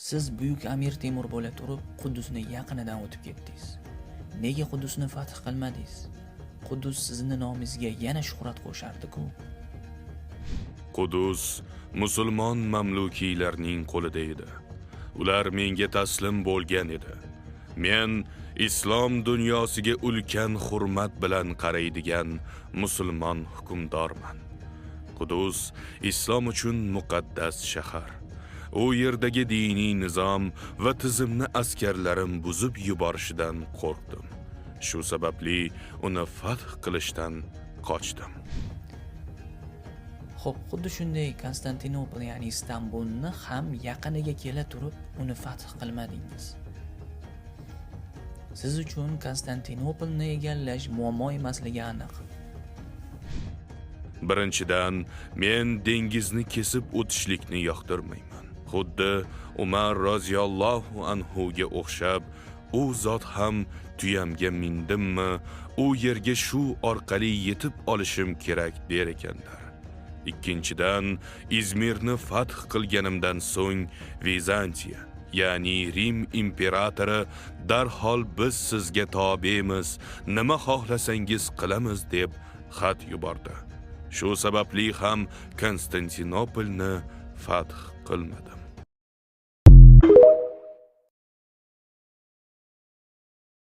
Siz buyuk Amir Temur bo'la turib, Quddusni yaqinidan o'tib ketdingiz. Nega Quddusni fath qilmadingiz? Quddus sizni nomingizga yana shuhrat qo'shardi-ku. Qudus musulmon mamlukiylarning qo'lida edi. Ular menga taslim bo'lgan edi. Men islom dunyosiga ulkan hurmat bilan qaraydigan musulmon hukmdorman. Qudus islom uchun muqaddas shahar. U yerdagi diniy nizom va tizimni askarlarim buzib yuborishidan qo'rqdim. Shu sababli uni fath qilishdan qochdim. Xo'p, xuddi shunday Konstantinopol, ya'ni Istanbulni ham yaqiniga kela turib, uni fath qilmadingiz. Siz uchun Konstantinopolni egallash muammo emasligi aniq. Birinchidan, men dengizni kesib o'tishlikni yoqtirmayman. Xuddi Umar roziyallohu anhu ga o'xshab, u zot ham tuyamga mindimmi, u yerga shu orqali yetib olishim kerak der ekanlar. Ikkinchidan, Izmirni fath qilganimdan so'ng Vizantiya, ya'ni Rim imperatori darhol biz sizga tobemiz, nima xohlasangiz qilamiz deb xat yubordi. Shu sababli ham Konstantinopolni fath qilmadim.